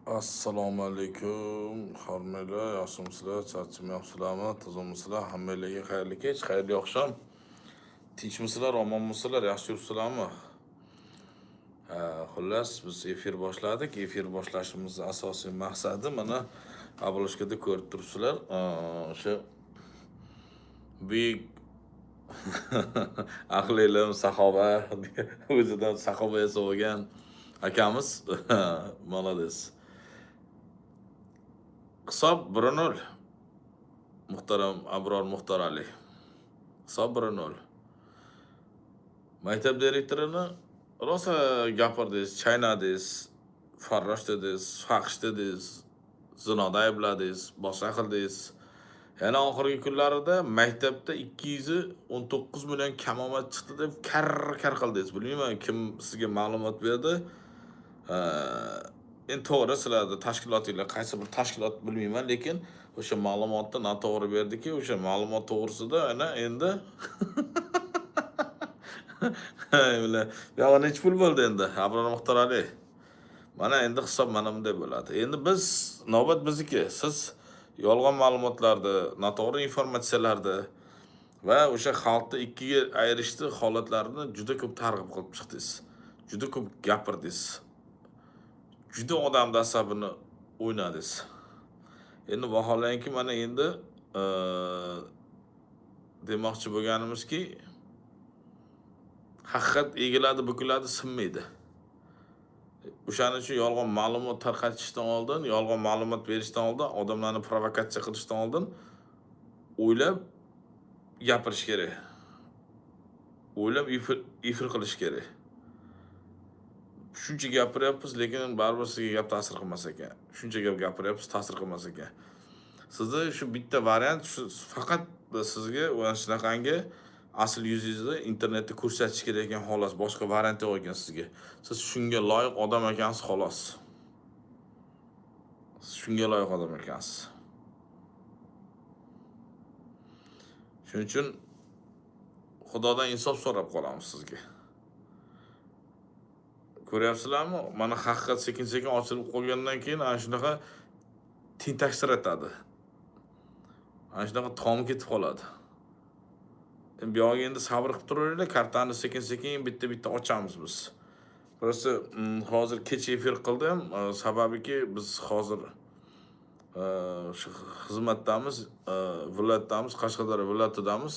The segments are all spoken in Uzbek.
Assalomu alaykum, hormanglar, yaxshimisizlar, charchamayapsizlarmi, tuzukmisizlar? Hammanglarga xayrli kech, xayrli oqshom. Tinchmisizlar, omonmisizlar, yaxshi yuribsizlarmi? Xullas, biz efir boshladik. Efir boshlashimizni asosiy maqsadi mana обложкада ko'rib turibsizlar. O'sha buyuk ahli ilm, sahoba, o'zidan sahoba yasab olgan akamiz, молодец. Hisob 1-0. Muhtaram Abror Muxtorali. Hisob 1-0. Maktab direktorini rosa gapirdingiz, chaynadingiz, farrosh dedingiz, fahsh dedingiz, zinoda aybladingiz, boshqa qildingiz. Yana oxirgi kunlarida maktabda 219 million kamomad chiqdi deb kar kar qildingiz. Bilmayman, kim sizga ma'lumot berdi. Endi to'g'ri, sizlarda tashkilotinglar qaysi bir tashkilot bilmayman, lekin o'sha ma'lumotni noto'g'ri berdiki, o'sha ma'lumot to'g'risida ana endi buyog'i nechi pul bo'ldi endi, Abror Muxtorali? Mana endi hisob mana bunday bo'ladi. Endi biz navbat bizniki. Siz yolg'on ma'lumotlarni, noto'g'ri informatsiyalarni va o'sha xalqni ikkiga ayirishni holatlarini juda ko'p targ'ib qilib chiqdingiz. Juda ko'p gapirdingiz. Juda odamni asabini o'ynadingiz. Endi vaholanki mana endi demoqchi bo'lganimizki, haqiqat egiladi, bukiladi, sinmaydi. O'shaning uchun yolg'on ma'lumot tarqatishdan oldin, yolg'on ma'lumot berishdan oldin, odamlarni provokatsiya qilishdan oldin o'ylab gapirish kerak. O'ylab efir qilish kerak. Shuncha gapiryapmiz, lekin baribir sizga gap ta'sir qilmas ekan. Shuncha gap gapiryapmiz, ta'sir qilmas ekan. Sizda shu bitta variant, shu faqat sizga mana shunaqangi asl yuzingizni internetda ko'rsatish kerak ekan xolos, boshqa variant yo'q ekan sizga. Siz shunga loyiq odam ekansiz xolos. Siz shunga loyiq odam ekansiz. Shuning uchun Xudodan insof so'rab qolamiz sizga. Ko'ryapsizlarmi? Mana haqiqat sekin-sekin ochilib qolgandan keyin ana shunaqa tentakchiratadi. Ana shunaqa tom ketib qoladi. Endi buyog'iga endi sabr qilib turaveringlar, kartani sekin-sekin bitta-bitta ochamiz biz. Просто hozir kech efir qildim, sababiki biz hozir shu xizmatdamiz, viloyatdamiz, Qashqadaryo viloyatidamiz.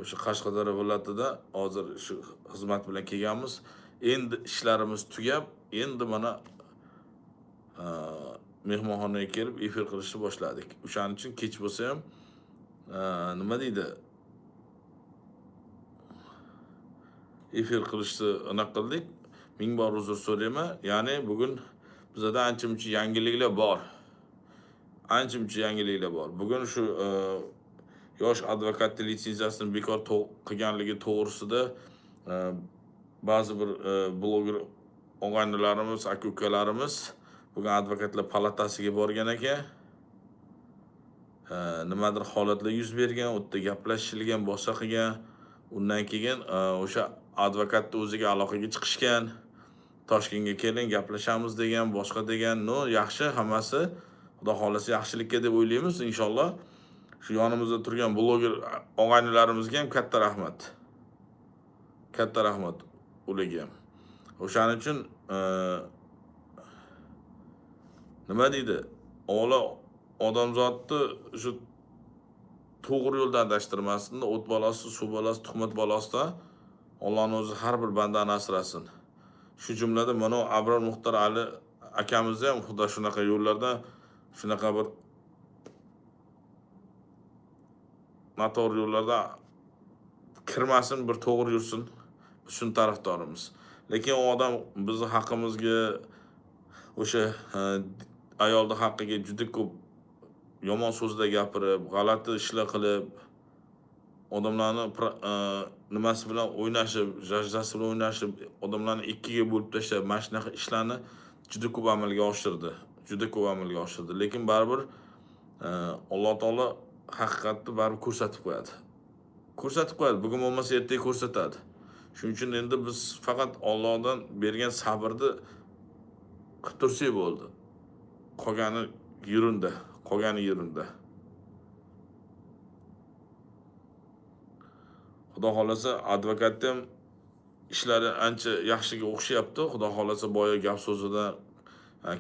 O'sha Qashqadaryo viloyatida hozir shu xizmat bilan kelganmiz. Endi ishlarimiz tugab, endi mana mehmonxonaga kelib efir qilishni boshladik. O'shaning uchun kech bo'lsa ham nima deydi? Efir qilishni aniq qildik. Ming bor uzr so'rayman. Ya'ni bugun bizada ancha-muncha yangiliklar bor. Ancha-muncha yangiliklar bor. Bugun shu yosh advokatning litsenziyasini bekor qilganligi to'g'risida ba'zi bir bloger og'aynilarimiz, aka-ukalarimiz bugun advokatlar palatasiga borgan ekan. Nimadir holatlar yuz bergan, u yerda gaplashilgan, boshqa qilgan. Undan keyin o'sha advokatni o'ziga aloqaga chiqishgan. Toshkentga keling, gaplashamiz degan, boshqa degan. No, yaxshi, hammasi Xudo xolasa yaxshilikka deb o'ylaymiz inshaalloh. Shu yonimizda turgan bloger og'aynilarimizga ham katta rahmat. Katta rahmat ularga ham. O'shaning uchun nima deydi? Avvalo odamzodni shu to'g'ri yo'ldan adashtirmasin, o't balosi, suv balosi, tuhmat balosidan Allohning o'zi har bir bandani asrasin. Shu jumlada mana Abror Muxtor Ali akamizni ham Xudo shunaqa yo'llardan, shunaqa bir noto'g'ri yo'llarda kirmasin, bir to'g'ri yursin. Biz shuni tarafdorimiz. Lekin u odam bizni haqimizga, o'sha ayolning haqqiga juda ko'p yomon so'zlar gapirib, g'alati ishlar qilib, odamlarni nimasi bilan o'ynashib, jajdasi bilan o'ynashib, odamlarni ikkiga bo'lib tashlab, mana shunaqa ishlarni juda ko'p amalga oshirdi. Juda ko'p amalga oshirdi. Lekin baribir Alloh taolo haqiqatni baribir ko'rsatib qo'yadi. Ko'rsatib qo'yadi. Bugun bo'lmasa ertaga ko'rsatadi. Shuning uchun endi biz faqat Allohdan bergan sabrni qilib tursak bo'ldi. Qolgani yerunda, qolgani yerunda. Xudo xohlasa, advokatni ham ishlari ancha yaxshiga o'xshayapti. Xudo xohlasa, boya gap so'zida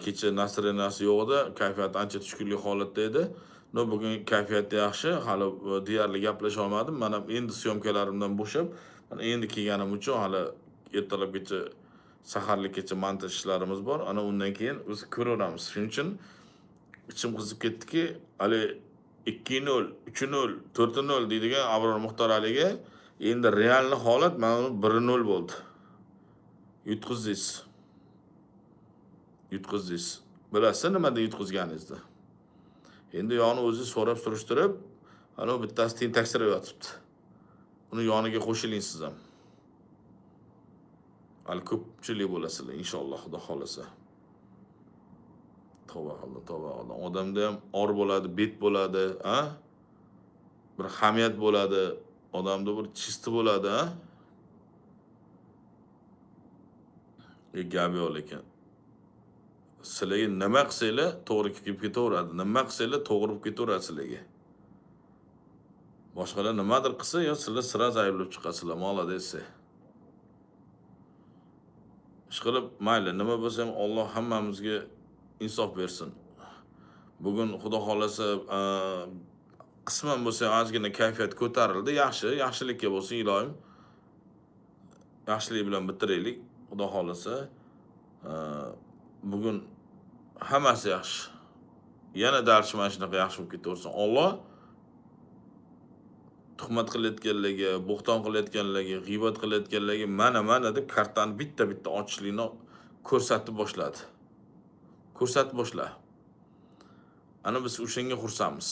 kecha nasrenasi yo'q edi, kayfiyati ancha tushkunlik holatda edi. No, bugun kayfiyati yaxshi, hali deyarli gaplasha olmadim. Men ham endi syomkalarimdan bo'shab, mana endi kelganim uchun hali ertalabgacha, saharlikkacha montaj ishlarimiz bor. Ana undan keyin biz ko'raveramiz. Shuning uchun ichim qizib ketdiki, hali 2-0, 3-0, 4-0 deydigan Abror Muxtor Aliga endi realni holat mana uni 1-0 bo'ldi. Yutqizdingiz. Yutqizdingiz. Bilasiz nimada yutqizganingizni. Endi yoni o'zi so'rab surishtirib, ana u bittasi tentaksirab yotibdi. Uni yoniga qo'shiling siz ham. Hali ko'pchilik bo'lasizlar inshaalloh, Xudo xohlasa. Tavba qildim, tavba qildim. Odamda ham or bo'ladi, bet bo'ladi, a? Bir hamiyat bo'ladi, odamda bir chisti bo'ladi, a? Gap yo'q lekin. Sizlarga nima qilsanglar to'g'ri kelib ketaveradi. Nima qilsanglar to'g'ri bo'lib ketaveradi sizlarga. Boshqalar nimadir qilsa, yo sizlar sразу ayblab chiqasizlar, молодец. Ishqilib, mayli, nima bo'lsa ham Alloh hammamizga insof bersin. Bugun Xudo xohlasa, qisman bo'lsa ham ozgina kayfiyat ko'tarildi. Yaxshi, yaxshilikka bo'lsin iloyim. Yaxshilik bilan bitiraylik. Xudo xohlasa, bugun hammasi yaxshi. Yana darsi mana shunaqa yaxshi bo'lib ketaversin. Alloh tuhmat qilayotganlarga, bo'xton qilayotganlarga, g'iybat qilayotganlarga mana-mana deb kartani bitta-bitta ochishlikni ko'rsatib boshladi. Ko'rsatib boshla. Ana biz o'shanga xursandmiz.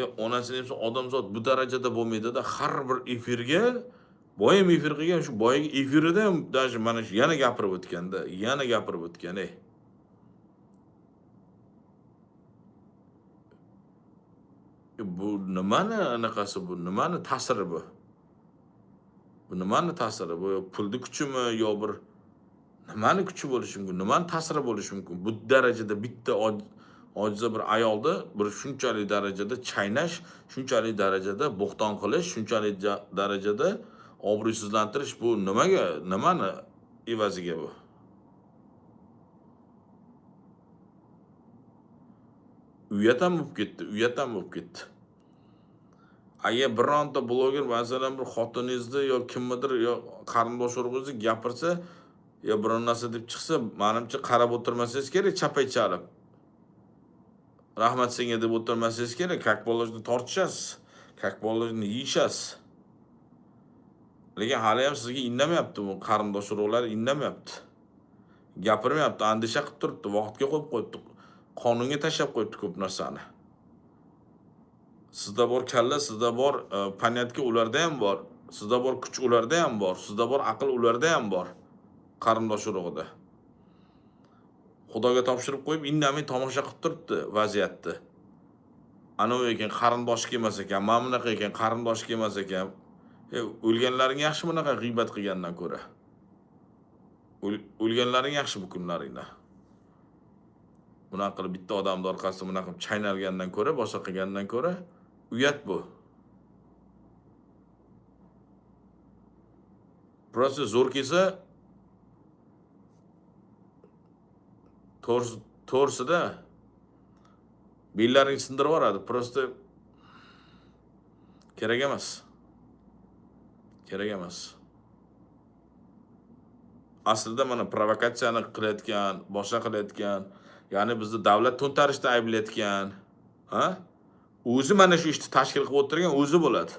Yo, onasini emsa odamzod bu darajada bo'lmaydi-da, har bir efirga boyam efir qilgan, shu boyagi efirida ham даже mana shu yana gapirib o'tganda, yana gapirib o'tgan, ey. Bu nimani anaqasi bu? Nimani ta'siri bu? Bu nimani ta'siri? Bu pulni kuchimi yo bir nimani kuchi bo'lishi mumkin? Nimani ta'siri bo'lishi mumkin? Bu darajada bitta ojiza bir ayolni bir shunchalik darajada chaynash, shunchalik darajada bo'xton qilish, shunchalik darajada obro'sizlantirish bu nimaga, nimani evaziga bu? Uyat ham bo'lib ketdi, uyat ham bo'lib ketdi. Agar bironta bloger masalan bir xotiningizni yo kimnidir yo qarindosh urug'ingizni gapirsa yo biron narsa deb chiqsa, menimcha qarab o'tirmasangiz kerak, chapay chalib. Rahmat senga deb o'tirmasangiz kerak, как положено tortishasiz, как положено yeyishasiz. Lekin hali ham sizga indamayapti bu qarindosh urug'lar indamayapti. Gapirmayapti, andisha qilib turibdi, vaqtga qo'yib qo'yibdi. Qonunga tashlab qo'yibdi ko'p narsani. Sizda bor kalla, sizda bor panyatki ularda ham bor. Sizda bor kuch ularda ham bor. Sizda bor aql ularda ham bor. Qarindosh urug'ida. Xudoga topshirib qo'yib, indamay tomosha qilib turibdi vaziyatni. Ana u ekan qarindosh kelmas ekan, mana bunaqa ekan, qarindosh kelmas ekan. O'lganlaring yaxshi bunaqa g'iybat qilgandan ko'ra. O'lganlaring yaxshi bu kunlaringda. Bunaqa qilib bitta odamning orqasida bunaqa qilib chaynalgandan ko'ra, boshqa qilgandan ko'ra uyat bu. Prosta zo'r kelsa to'g'risida bellaringni sindirib yuboradi. Prosta kerak emas. Kerak emas. Aslida mana provokatsiyani qilayotgan, boshqa qilayotgan, ya'ni bizni davlat to'ntarishda ayblayotgan, ha? O'zi mana shu ishni tashkil qilib o'tirgan o'zi bo'ladi.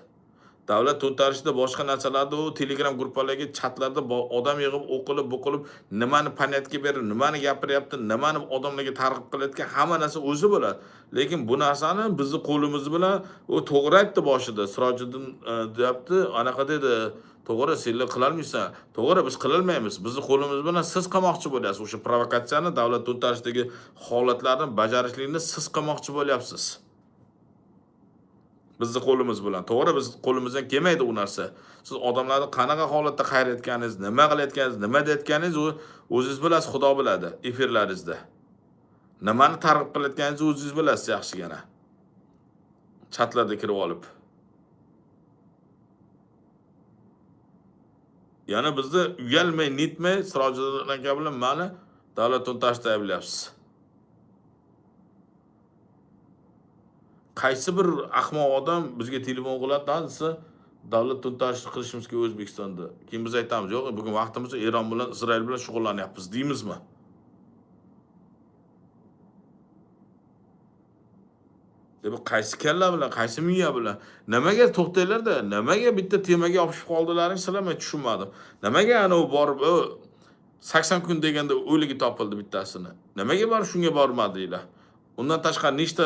Davlat to'ntarishida boshqa narsalarda u Telegram gruppalarga, chatlarda odam yig'ib, o'qilib, bo'qilib, nimani panyatga berib, nimani gapiryapti, nimani odamlarga targ'ib qilayotgan hamma narsa o'zi bo'ladi. Lekin bu narsani bizni qo'limiz bilan u to'g'ri aytdi boshida. Sirojiddin deyapti, anaqa dedi, to'g'ri, senlar qilolmaysan. To'g'ri, biz qilolmaymiz. Bizni qo'limiz bilan siz qilmoqchi bo'lyapsiz. O'sha provokatsiyani, davlat to'ntarishidagi holatlarni bajarishlikni siz qilmoqchi bo'lyapsiz. Bizni qo'limiz bilan. To'g'ri, biz qo'limizdan kelmaydi u narsa. Siz odamlarni qanaqa holatda qayrayotganingiz, nima qilayotganingiz, nima deyotganingiz u o'zingiz bilasiz, Xudo biladi efirlaringizda. Nimani targ'ib qilayotganingizni o'zingiz bilasiz yaxshigina. Chatlarda kirib olib. Yana bizni uyalmay, netmay Sirojiddin aka bilan mani davlat to'ntashda ayblayapsiz. Qaysi bir ahmoq odam bizga telefon qiladi desa, davlat to'ntarishi qilishimiz kerak O'zbekistonda. Keyin biz aytamiz, yo'q, bugun vaqtimiz Eron bilan, Isroil bilan shug'ullanyapmiz deymizmi? Demak, qaysi kalla bilan, qaysi miya bilan? Nimaga to'xtanglar-da? Nimaga bitta temaga yopishib qoldilaring, sizlar men tushunmadim. Nimaga ana u borib, 80 kun deganda o'ligi topildi bittasini. Nimaga borib shunga bormadinglar? Undan tashqari nechta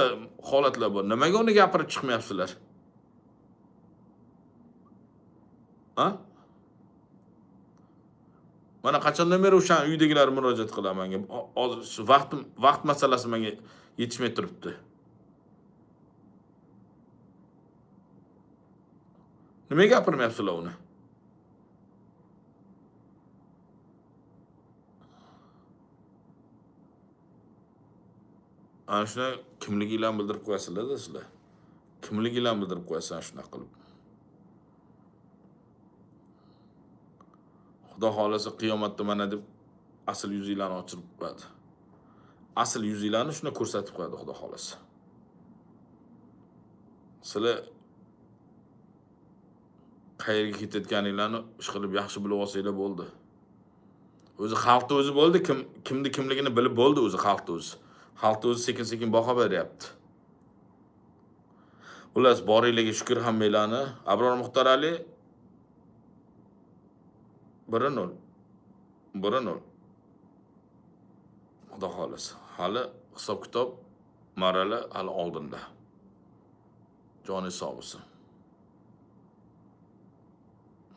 holatlar bor. Nimaga uni gapirib chiqmayapsizlar? Ha? Mana qachondan beri o'sha uydagilar murojaat qiladi menga. Hozir shu vaqt masalasi menga yetishmay turibdi. Nimaga gapirmayapsizlar uni? Ana shuni kimliginglarni bildirib qo'yasizlar-da sizlar. Kimliginglarni bildirib qo'yasan shunaqa qilib. Xudo xolasa qiyomatda mana deb asl yuzinglarni ochirib qo'yadi. Asl yuzinglarni shuni ko'rsatib qo'yadi Xudo xolasa. Sizlar qayerga ketayotganinglarni ish qilib yaxshi bilib olsanglar bo'ldi. O'zi xalqni o'zi bo'ldi, kimni kimligini bilib bo'ldi o'zi xalqni o'zi. Xalqni o'zi sekin-sekin baho beryapti. Xullas, boringlarga shukr hammanglarni. Abror Muxtorali 1-0. 1-0. Xudo xolasa. Hali hisob-kitob marala hali oldinda. Joni sog' bo'lsin.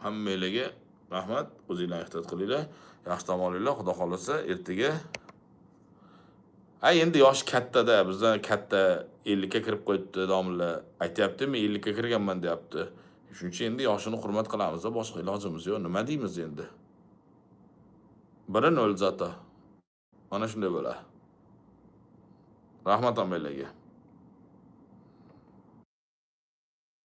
Hammanglarga rahmat. O'zinglar ehtiyot qilinglar. Yaxshi dam olinglar. Xudo xolasa ertaga. Ay endi yoshi katta-da, bizdan katta 50 ga kirib qo'yibdi domla. Aytyapti, men 50 ga kirganman deyapti. Shuning uchun endi yoshini hurmat qilamiz, boshqa ilojimiz yo'q. Nima deymiz endi? 1-0 zato. Mana shunday bo'ladi. Rahmat hammanglarga.